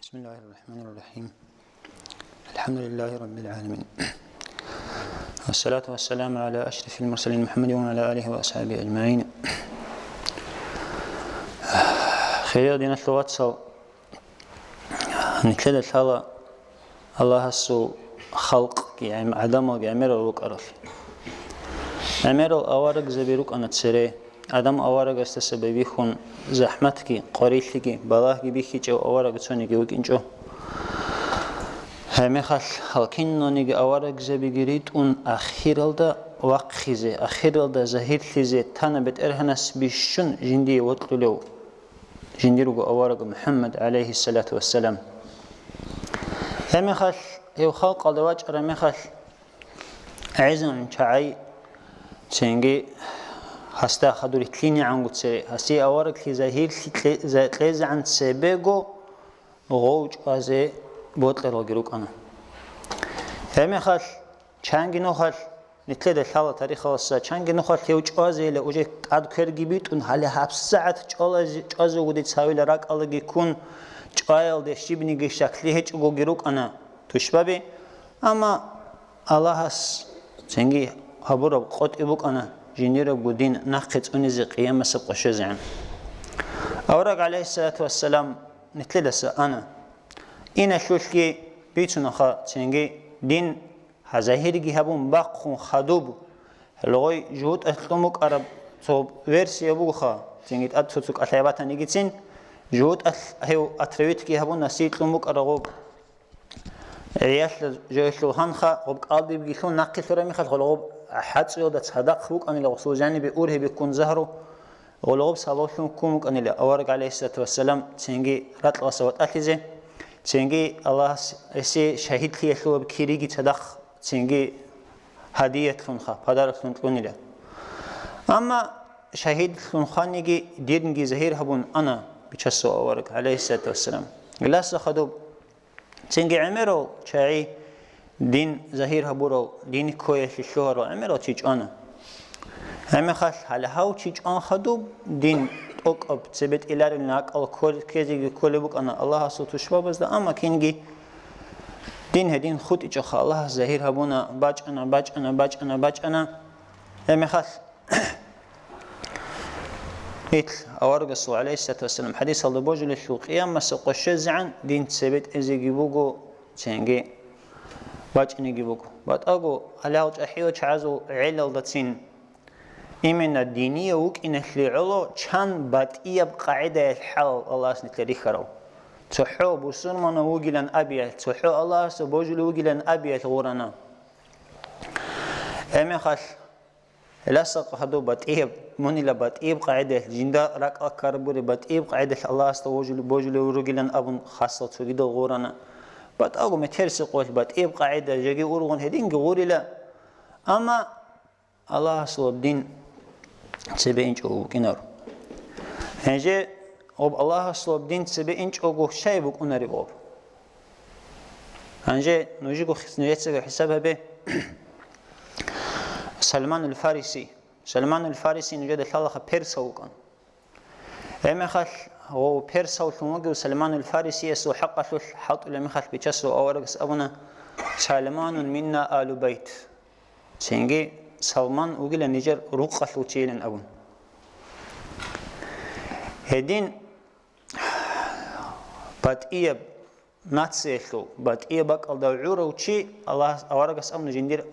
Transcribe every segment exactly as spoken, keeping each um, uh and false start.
بسم الله الرحمن الرحيم. الحمد لله رب العالمين. والصلاة والسلام على أشرف المرسلين محمد وعلى آله وأصحابه أجمعين. Хириял диналъул вацал, нилъеда лъала Аллагьасул халкъги, гӀем-, гӀадамалги гӀемерал рукӀаралъе. ГӀемерал аварагзаби рукӀана цере. Адам аварагасдаса бихьун, захӀматги, къварилъиги, балагьги бихьичӀев авараг цониги вукӀинчӀо. Гьебмехалъ гьал киналниги аварагзабиги ритӀун, ахиралда вахъизе, ахиралда загьирлъизе тана БетӀергьанас бищун жиндие вокьулев жиндирго авараг МухӀаммад, гӀалайгьиссалату вассалам. Гьебмехалъ гьев халкъалда вачӀараб мехалъ, гӀезегӀан чагӀи, цинги гьасда хадур итлъинегӀанго цере, гьасие авараглъи загьирлъи кье-, за-, кьезегӀан цебего гъов чӀвазе бокьаралги рукӀана. Гьебмехалъ, чанги нухалъ, нилъеда лъала тарихалъаса, чанги нухалъ гьев чӀвазейила уже тӀад кверги битӀун, гьале гьабсагӀат чӀвалазе-, чӀвазе вуго дица гьавила ракӀалаги ккун, чӀваялде щибниги щаклъи гьечӀогоги рукӀана тушбаби. Амма Аллагьас цинги гьабураб къотӀи букӀана жиндирабго дин нахъе цӀунизе къиямасеб къо щвезегӀан. Авараг, гӀалайгьиссалату вассалам, нилъедаса ана. Иналъулъги бицунаха цинги дин гьа загьирги гьабун бахъун хадуб, гьелгъой жугьутӀалъ кьун букӀараб цо версия бугоха, цинги тӀад цо-цо кӀалъай батанигицин, жугьутӀалъ гьев отравитьги гьабун насие кьун букӀараб гъоб. ГӀиялъа жоялъул гьанха гъоб кӀалдибги лъун нахъе лъураб мехалъ гъолгъоб хӀацӀуялда цадахъ букӀанила гъусул жанибе ургьибе ккун загьру, гъолгъоб сабаблъун ккун букӀанила авараг, гӀалайгьиссалату вассалам, цинги ракьалдаса ватӀалъизе, цинги Аллагьас гьесие шагьидлъиялъулаб кириги цадахъ цинги гьадиятлъунха, подароклъун кьунила. Амма шагьидлъун хваниги динги загьир гьабун ана Бичасул авараг, гӀалайгьиссалату вассалам. Иласа хадуб, цинги гӀемерал чагӀи дин загьир гьабурал, дин ккоялъе лъугьарал гӀемерал чи чӀвана. Гьебмехалъ гьале гьав чи чӀван хадуб, дин тӀокӀаб цебетӀиларилан гьакӀал ккол-, ккезеги кколеб букӀана Аллагьасул тушбабазда, амма кинги дин гьедин хутӀичӀоха, Аллагьас загьир гьабуна, бачӀана, бачӀана, бачӀана, бачӀана. Гьебмехалъ Ил аварагасул, гӀалайгьиссалату вассалам, хӀадисалда божулелъул къиямасеб къо щвезегӀан дин цебетӀезеги буго, цинги бачӀинеги буго. БатӀаго гьале гьал чӀахӀиял чагӀазул гӀелалдацин, именно динияв вукӀиналъе гӀоло чан батӀияб къагӀидаялъ хӀалал Аллагьас нилъер рихьарав. ЦохӀо бусурманав вугилан абиялъ, цохӀо Аллагьасда божулев вугилан абиялъ гъурана. Гьебмехалъ Гьеласа хадуб батӀияб, мунила батӀияб къагӀидаялъ, жинда ракӀа ккараб гури батӀияб къагӀидаялъ Аллагьасда вожул-, божулев вугилан абун хасал цогидал гъурана. БатӀаго метерси къоялъ батӀияб къагӀида жеги ургъун гьединги гъурила. Амма Аллагьасул дин цебе инчӀого букӀинаро. Гьанже гъоб Аллагьасул дин цебе инчӀого щай букӀунареб гъоб? Гьанже нужего хис-, нужецаго хӀисаб гьабе. Салманул Фариси. Салманул Фариси нужеда лъалаха персав вукӀан. Гьебмехалъ гъов персавлъун вугев Салманул Фарисиясул хӀакъалъулъ хӀалтӀулеб мехалъ Бичасул аварагас абуна: «Салманун минна алу байт». Цинги Салман вугилан нижер рукъалъул чийилан абун. Гьедин батӀияб нациялъул, батӀияб бакӀалда гӀурав чи Аллагьас, аварагас абуна, жиндир,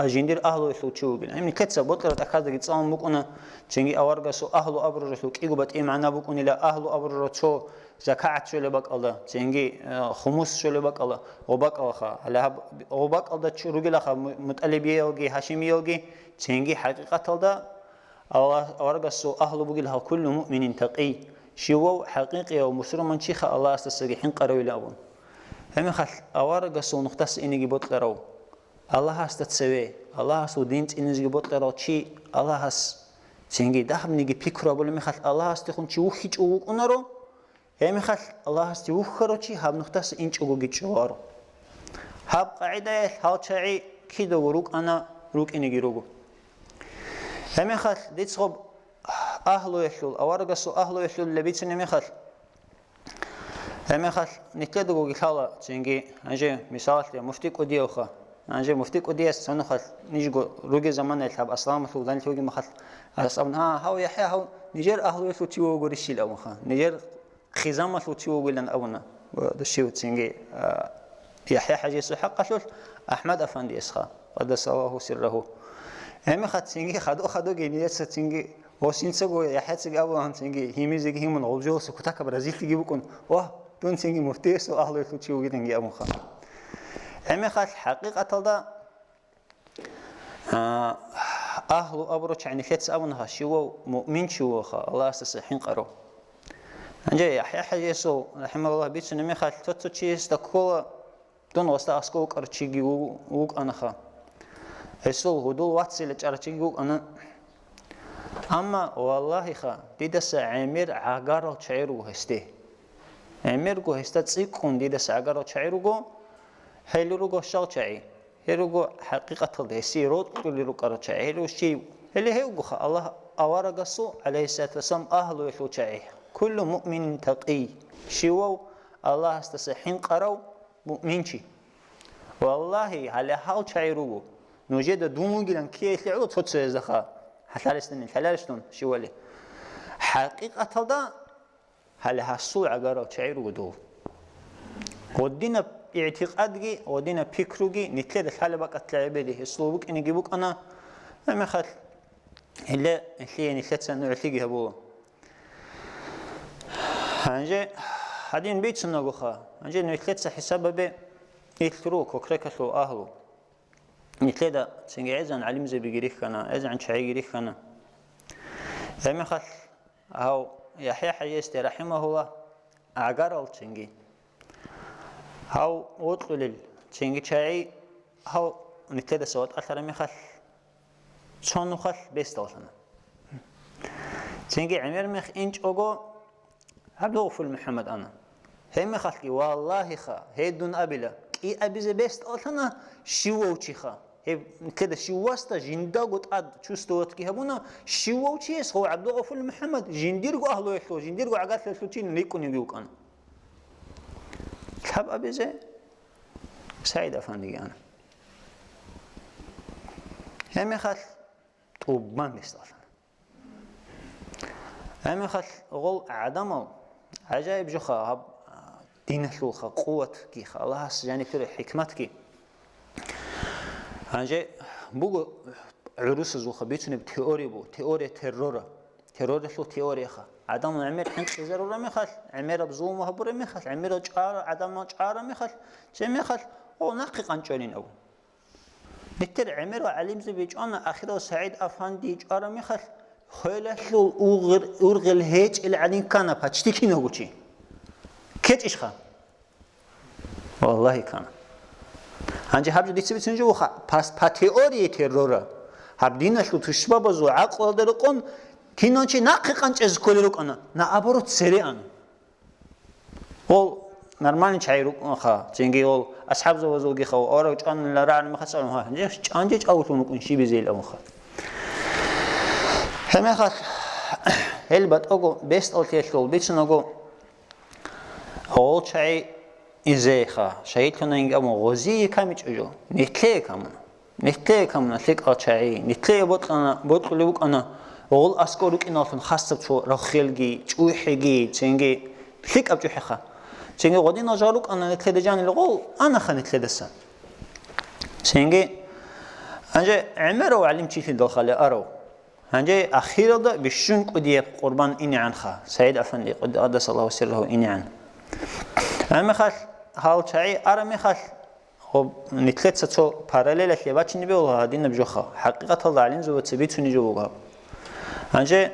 жиндир агьлуялъул чи вугилан. Гьеб нилъеца бокьараб тӀахьаздаги цӀалун букӀуна, цинги аварагасул агьлу абуралъул кӀиго батӀияб магӀна букӀунила, агьлу абурал цо закагӀат щолеб бакӀалда, цинги, э, хумус щолеб бакӀалда, гъоб бакӀалаха. Гьале гьаб, гъоб бакӀалда чи ругелаха му-, мутӀалибиялги, гьашимиялги, цинги хӀакъикъаталда Аллагь, аварагасул агьлу бугел гьал куллу муъминин такъий, щивав хӀакъикъияв мусулман чиха Аллагьасдасаги хӀинкъаравила абун. Гьебмехалъ аварагасул нухдаса инеги бокьарав, Аллагьасда цеве, Аллагьасул дин цӀинизеги бокьарав чи Аллагьас цинги дагьабниги пикру гьабулеб мехалъ Аллагьасдехун чи вухьичӀев вукӀунаро, Гьебмехалъ Аллагьасде вухьарав чи гьаб нухдаса инчӀого гичӀо варо. Гьаб къагӀидаялъ гьал чагӀи кидаго рукӀана, рукӀинеги руго. Гьебмехалъ дица гъоб агьлуялъул, аварагасул агьлуялъул лебицунеб мехалъ, Гьебмехалъ нилъедаго лъала цинги, гьанже мисалалъе муфти кӀудиявха. Гьанже муфти кӀудияс цонухъалъ нижго ругел заманаялъ гьаб асламалъул данилъ вугеб мехалъ, гьас абуна, гьав ЯхӀя гьав нижер агьлуялъул чи вугорищил абунха. Нижер хизамалъул чи вугилан абуна. Щив цинги, а, ЯхӀя ХӀажиясул хӀакъалъулъ АхӀмад Афандиясха, къаддасаллагьу сиррагьу. Гьебмехалъ цинги хадур-хадурги нижеца цинги, гьосинцаго ЯхӀяцаги абулагьун цинги, гьимизеги гьимун, гъоб жоялъул кутакаб разилъиги букӀун, вагь, дун цинги муфтиясул агьлуялъул чи вугиланги абунха. Гьебмехалъ хӀакъикъаталда А, агьлу абурав чагӀи нилъеца абунаха, щивав муъминчи вугоха, Аллагьасдаса хӀинкъарав. Гьанже ЯхӀя ХӀажиясул, рахӀимагьуллагь, бицунеб мехалъ, цо-цо чиясда ккола, дун гъосда аскӀов вукӀарав чиги ву-, вукӀанаха. Гьесул гьудул вацила чӀарав чиги вукӀана. Амма, валлагьиха, дидаса гӀемер гӀагарал чагӀи руго гьесде. ГӀемерго гьесда цӀикӀкӀун дидаса гӀагарал чагӀи руго, гьел руго щал чагӀи. Гьел руго хӀакъикъаталда гьесие рокьулел рукӀарал чагӀи. Гьел щив? Гьеле гьевгоха Аллагь аварагасул, гӀалайгьиссалату вассалам, агьлуялъул чагӀи. Куллу муъминин такъий. Щивав Аллагьасдаса хӀинкъарав муъминчи. Валлагьи, гьале гьал чагӀи руго. Нужеда дун вугилан ккеялъе гӀоло цо-цояздаха. Гьаларесдани лъаларищ дун щивали? ХӀакъикъаталда Гьале гьасул гӀагарал чагӀи руго дов. Гъодинаб игӀтикъадги, гъодинаб пикруги нилъеда лъалеб бакӀалъ гӀебеде гьесул букӀинеги букӀана, гьебмехалъ гьеле, гьелъие нилъеца нугӀлъиги гьабула. Гьанже гьадин бицунагоха, гьанже нилъеца хӀисаб гьабе, ил руго кокрекалъул агьлу. Нилъеда цинги гӀезегӀан гӀалимзабиги рихьана, гӀезегӀан чагӀиги рихьана. Гьебмехалъ гьав ЯхӀя ХӀажиясде, рахӀимагьуллагь, гӀагарал цинги, гьав вокьулел цинги чагӀи, гьав нилъедаса ватӀалъараб мехалъ, цо нухалъ бесдаллъана. Цинги гӀемер мех инчӀого, ГӀабдулгъафурил МухӀаммад ана. Гьебмехалъги, валлагьиха, гьедун абила, кӀиабизе бесдаллъана щивав чиха. Гьеб нилъеда щивасда жиндаго тӀад чувствоватги гьабуна, щивав чияс гьав ГӀабдулгъафурил МухӀаммад жиндирго агьлуялъул, жиндирго гӀагарлъиялъул чи рикӀкӀунеги вукӀана. Лъаб абизе СагӀид Афандиги ана. Гьебмехалъ тӀубан бесдаллъана. Гьебмехалъ гъол гӀадамал гӀажаиб жоха гьаб, а, диналъулха, къуватгиха, Аллагьас жаниб лъураб хӀикматги. Гьанже буго гӀурусазулха бицунеб теория буго, теория террора. Терроралъул теорияха. ГӀадамал гӀемер хӀинкъизарураб мехалъ, гӀемераб зулму гьабураб мехалъ, гӀемерал чӀара-, гӀадамал чӀараб мехалъ, цебе мехалъ, о, нахъе къанчӀолин абун. Нилъер гӀемерал гӀалимзаби чӀвана, ахирал СагӀид Афанди чӀвараб мехалъ, хвелалъул угъир-, ургъел гьечӀел гӀадин ккана почти киналго чи. КкечӀищха? Валлагьи, ккана. Гьанже гьаб жо дица бицун жо вуха, пас-, по теории террора. Гьаб диналъул тушбабазул гӀакълалда рекъон, кинав чи нахъе къанчӀезе кколел рукӀана, наоборот, цере ана. Ол нормальный чагӀи рукӀунха, цинги ол асхӀабзабазулгиха, авараг чӀванила рагӀани мехалъ абун, гьа, гьанже чӀанчӀи чӀавулъун рукӀун щибизейил абунха. Гьебмехалъ, гьел батӀаго бесдаллъиялъул бицунаго, гъол чагӀи изейха, шагьидлъунайинги абун, гъозие камичӀо жо, нилъее камуна. Нилъее камуна лъикӀал чагӀи, нилъее бокьана, бокьулеб букӀана гъол аскӀор рукӀиналлъун хасаб цо рахелги, чӀухӀиги, цинги лъикӀаб чӀухӀиха. Цинги гъодинал жал рукӀана нилъеда жанил гъол, анаха нилъедаса. Цинги, гьанже гӀемерав гӀалимчилъидал хали арав. Гьанже ахиралда бищун кӀудияб къурбан инегӀанха, СагӀид Афанди, къаддасаллагьу сиррагьу, инегӀан. Гьебмехалъ гьал чагӀи араб мехалъ, Гьоб, нилъеца цо параллелалъе бачине бегьула гьадинаб жоха. ХӀакъикъаталда гӀалимзабаца бицунеб жо буго гьаб. Гьанже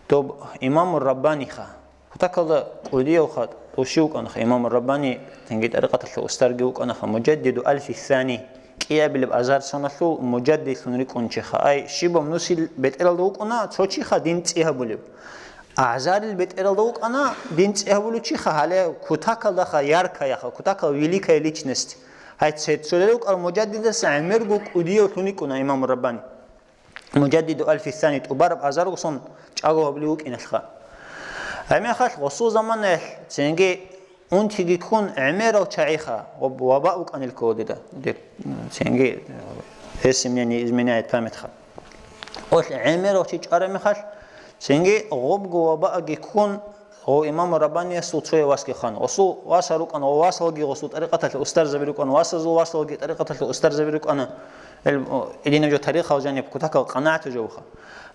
доб Имамур Раббаниха, кутакалда кӀудиявха, тӀощи вукӀанаха Имамур Раббани, цинги тӀарикъаталъе устарги вукӀанаха, Мужаддиду Алфи Сани, кӀиабилеб азар соналъул мужаддидлъун рикӀкӀун чиха. Ай, щибаб нусил бетӀералда вукӀуна цо чиха дин цӀи гьабулеб. Азарил бетӀералда вукӀана дин цӀи гьабулев чиха, гьале кутакалдаха яркаяха, кутакал великая личность. Гьай, цецолел рукӀарал мужаддидаса гӀемерго кӀудияв лъуникӀуна Имаму Раббани. Мужаддиду Алфи Сани тӀубараб азарго сон чӀаго гьабулев вукӀиналъха. Гьебмехалъ гъосул заманаялъ цинги унтиги ккун гӀемерал чагӀиха, ва ваба вукӀанил ккола дида, дир, цинги, если мне не изменяет памятьха. Гъолъ гӀемерал чи чӀараб мехалъ, цинги гъобго вабаги ккун, гъов имаму Раббаниясул цояв васги хвана. Гъосул васал рукӀана, гъов васалги гъосул тӀарикъаталъул устарзаби рукӀана, васазул васалги тӀарикъаталъул устарзаби рукӀана. Ил, о, гьединаб жо тарихал жаниб кутакал къанагӀат жавха.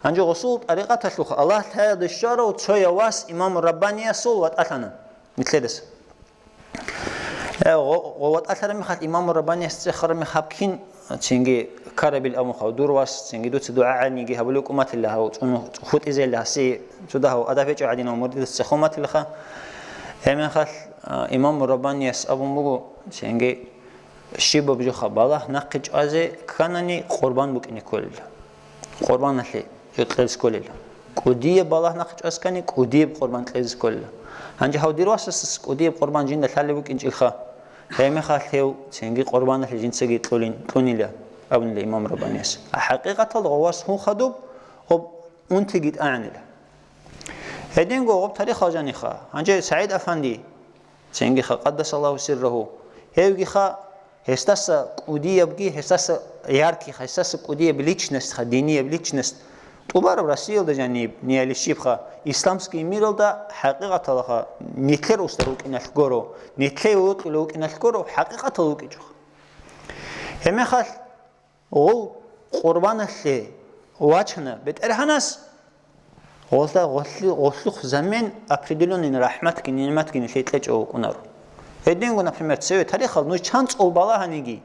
Гьанже гъосул тӀарикъаталъулха Аллагь лъаялде щварав цояв вас имаму Раббаниясул ватӀалъана нилъедаса. Э, гъо-, гъо ватӀалъараб мехалъ имаму Раббанияс цӀехараб мех гьаб кин, цинги ккарабил абунха, дур вас, цинги дуца дугӀа гӀаниги гьабулев кӀуматилла гьав цӀуну-, хутӀизелла гьаси цо дагьав адаб гьечӀо гӀадинав муридас цехун батилаха. Гьеб мехалъ, а, имаму Раббанияс абун буго, цинги щибаб жоха балагь нахъе чӀвазе кканани къурбан букӀине кколила. Къурбаналъе кьезе кколила. КӀудияб балагь нахъе чӀвазе ккани, кӀудияб къурбан кьезе кколила. Гьанже гьав дир васасас кӀудияб къурбан жинда лъалеб букӀинчӀелха, гьеб мехалъ гьев цинги къурбаналъе жинцаги кьулин, кьунила, абунила имам Раббанияс. А хӀакъикъаталда гъов вас гьун хадуб, гъоб унтиги тӀагӀанила. Гьединго гъоб тарихал жаниха. Гьанже СагӀид Афанди, цинги ха, къаддасаллагьу сиррагьу, гьевги ха, гьесдаса кӀудиябги, гьесдаса ярких, гьесдаса кӀудияб личностьха, динияб личность, тӀубараб Россиялда жаниб, ниялищибха, исламский миралда хӀакъикъаталаха, нилъер устар вукӀиналъ гуро, нилъее вокьулев вукӀиналъ гуро, хӀакъикъатал вукӀичӀо. Гьеб мехалъ, гъов къурбаналъе вачана БетӀергьанас, гъолда гъолли-, гъоллухъ замен определённый рахӀматги нигӀматги нилъее кьечӀев вукӀунаро. Гьединго, например, цеве тарихал нуж чан цӀул балагьаниги,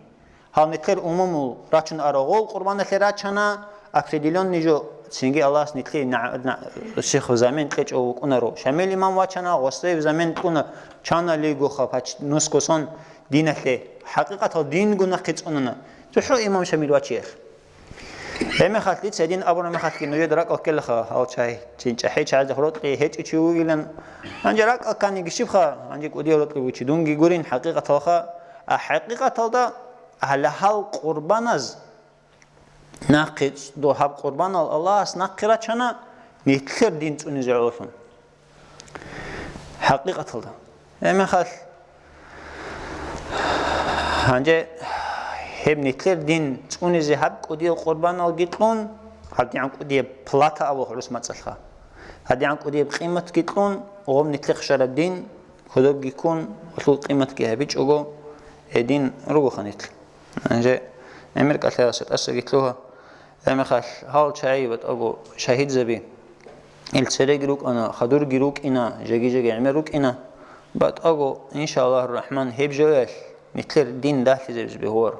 гьал нилъер умумул рачун арав гъов къурбаналъе рачана, определённый жо цинги Аллагьас нилъее на-, на-, сихъ замен кьечӀев вукӀунаро. Шамил имам вачана, гъосие замен кьуна, чаналигоха пач-, нусго сон диналъе. ХӀакъикъатал динго нахъе цӀунана. ЦохӀо имам Шамил вачиялъ. Гьеб мехалъ дица гьедин абуна мехалъги нужеда ракӀал ккелаха, гьал чай, цин чӀахӀи чагӀазда рокьи гьечӀев чи вугилан. Гьанже ракӀал кканиги щибха, гьанже кӀудияв рокьи вугев чи дунги гурин хӀакъикъаталха. А хӀакъикъаталда гьале гьал къурбаназ нахъе цӀ-, дов гьаб къурбанал Аллагьас нахъе рачана, нилъер дин цӀунизе гӀололъун. ХӀакъикъаталда. Гьеб мехалъ, гьанже гьеб нилъер дин цӀунизе гьаб кӀудиял къурбаналги кьун, гьадигӀан кӀудияб плата абу гӀурус мацӀалъха. ГьадигӀан кӀудияб къиматги кьун, гъоб нилъехъ щвараб дин, кодобги ккун, гъолъул къиматги гьабичӀого, гьедин ругоха нилъ. Гьанже гӀемер кӀалъаялъе тӀасаги лъугьа. Гьеб мехалъ гьал чагӀи батӀаго шагьидзаби, ил цереги рукӀана, хадурги рукӀина, жеги-жеги гӀемер рукӀина. БатӀаго, иншааллагьу рахӀман, гьеб жоялъ нилъер дин дагьлъизабизе бегьуаро.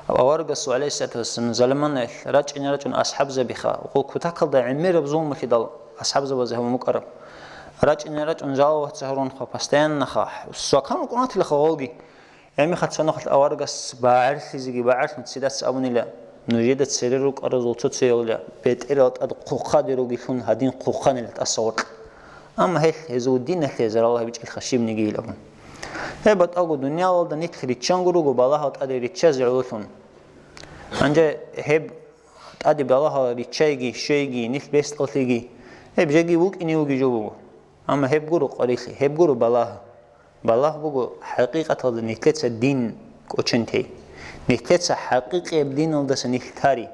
Аварагасул, гӀалайгьиссалату вассалам, заманаялъ рачӀине рачӀун асхӀабзабиха, гъо кутакалда гӀемераб зулмулъидал асхӀабзабазе гьабун букӀараб. РачӀине рачӀун жаловаться гьарунха, постоянноха, свакан рукӀунатилаха гъолги. Гьеб мехалъ цо нухалъ аварагас багӀерлъизеги багӀерлъун цедаца абунила, нужеда цере рукӀаразул цо-цояла бетӀерал тӀад хъухъаде ругелъун гьадин хъухъанила тӀаса гъоркь. Амма гьелъ гьезул диналъе зарал гьабичӀелха щибниги илабун. Гьеб батӀаго дуниялалда нилъ риччанго руго балагьал тӀаде риччазе гӀололъун. Гьанже гьеб тӀаде балагьал риччайги, щвейги, нилъ бесдаллъиги, гьеб жеги вукӀине вугев жо буго. Амма гьеб гуро къварилъи, гьеб гуро балагь. Балагь буго хӀакъикъаталда нилъеца дин кӀочон тей. Нилъеца хӀакъикъияб диналдаса нилъ тари.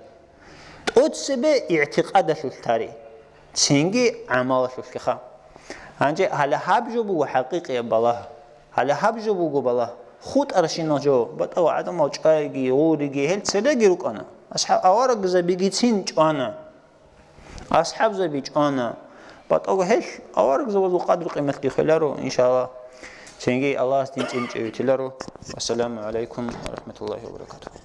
ТӀоцебе игӀтикъадалъулъ тари. Цинги гӀамалалъулъеха. Гьанже гьале гьаб жо буго хӀакъикъияб балагь. Гьале гьаб жо буго балагь. ХутӀарщинал жо, батӀа ва гӀадамал чӀвайги, гъуриги, гьел цереги рукӀана. АсхӀаб-, аварагзабигицин чӀвана. АсхӀабзаби чӀвана. БатӀаго гьел аварагзабазул къадру-къиматги хвеларо, иншаллагь. Цинги Аллагьас дин цӀинчӀевитиларо. Вассаламу гӀалайкум ва рахӀматуллагьи ва баракатугьу.